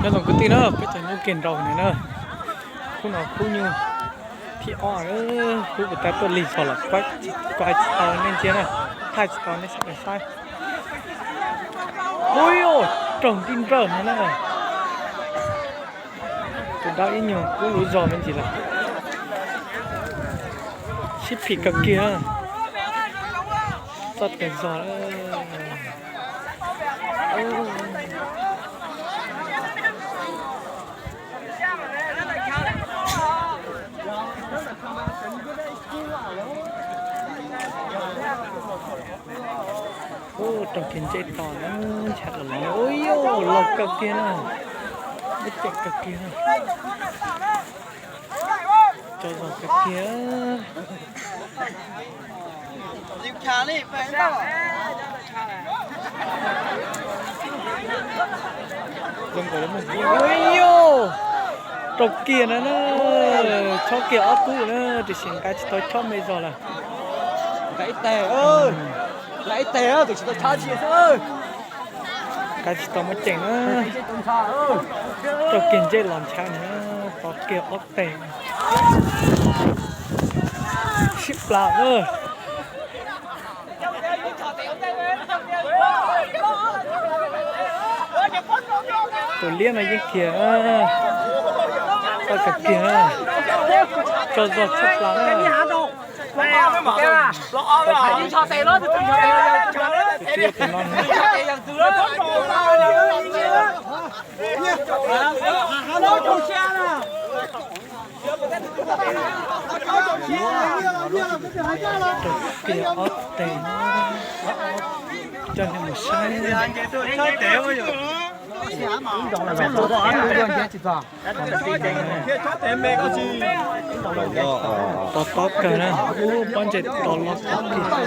Nyob zoo kwv tij na, peb tseem nyob kev nraus no na. Khub no khub nyuj thib ob, khub puas tab tuaj lig zog los kuaj tsis tau nej ntsia na, thaij tsis tau nej sawv daws saib. Ub, raug nti nrawj no na. Tus dab ib nyuag kub lub zog me ntsis lawm. Sib phim kawg kiag, txoj kawg zog. Ub, raug kiag ntsej tos na, ntshav los los. Ub, yog laus kawg kiag na, muaj ceem kawg kiag na. Tso zog kawg kiag. Ub, yog raug kiag na, chob kiag ob kub na, tiam sis nqa tsis tau chob me zog lawm. Nqa ib teg, nqa ib teg, tus tsis tau chob tsis xwb. Nqa tsis tau muaj ceem na, raug kiag ntsej los ntshav na, pov kiag ob teg. Sib plas na. Tus liab no yeej khiav, txoj kawg kiag, tso zog tshaj plaws na. Tus no raug kiag ob teg, coj nej mus saib. Tov tob kawg na, ub, pob ntseg tov los tov kiag.